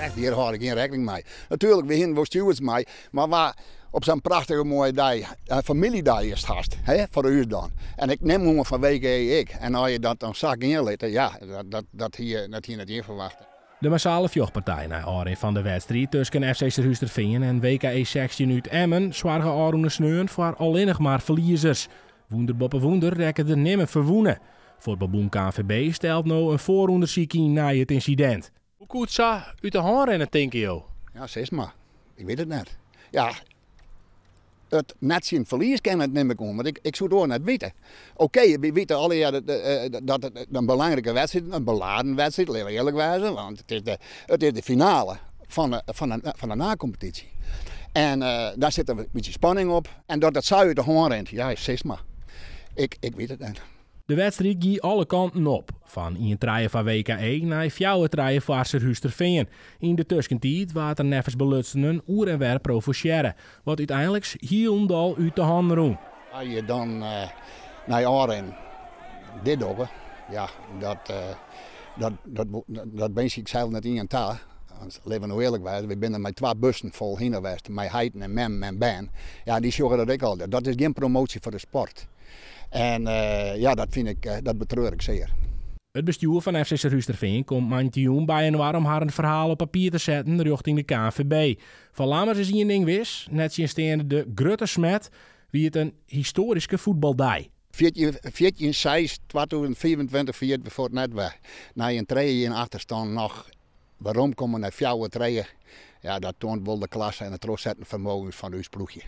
Echt, hjir hâld ik gjin rekkening mei. Natuerlik, we hiene wol stewards mei, mar wa op sa'n prachtige moaie dei, in famyljedei is it hast, hè, foar ús dan. En ik nim oan foar WKE ek. En as je dat dan sa gean litte, ja, dat, dat, hie, dat hie net ien ferwachte. De massale fjochtpartij nei ôfrin fan de wedstriid tusken FC Surhústerfean en WKE 16 út Emmen soarge ôfrûne sneon foar allinnich mar ferliezers. Wûnder boppe wûnder rekke der nimmen ferwûne. Fuotbalbûn KNVB stelt no in foarûndersyk yn nei it ynsidint. Hoe koe it sa út de hân rinne, tinke jo? Ja, sis mar. Ik wit it net. Ja, it net tsjin ferlies kin it nim ik oan, want ik soe it oar net witte. Oké, wy witte allegear dat it in belangrike wedstriid, in beladen wedstriid, litte we earlik wêze, want it is de finale fan de nakompetysje. En daar sit in bytsje spanning op. En dat it sa út de hân rint, ja, sis mar. Ik wit it net. De wedstriid gie alle kanten op. Fan 1-3 foar WKE nei 4-3 foar Surhústerfean. Yn de tuskentiid waard der neffens belutsenen oer en wer provosearre, wat úteinlik hielendal út de hannen rûn. As je dan nei ôfrin dit dogge, ja, dat winskje ik sels net ien ta. Want litte we no earlik wêze, we binne mei twa bussen fol hinne west, mei heiten en memmen en bern. Ja, dy sjogge dat ek al. Dat is gjin promoasje foar de sport. En ja, dat fyn ik, dat betreur ik sear. It bestjoer fan FC Surhústerfean komt moandeitejûn byinoar om harren ferhaal op papier te setten rjochting de KNVB. Fan Lammers is ien ding wis, nettsjinsteande de grutte smet, wie it in histoaryske fuotbaldei. 14, 14 6 2025 fiert we fuort net wer. Nei in 3-1 achterstân noch weromkomme nei 4-3. Ja, dat toant wol de klasse en it trochsetten fermogen fan ús ploechje.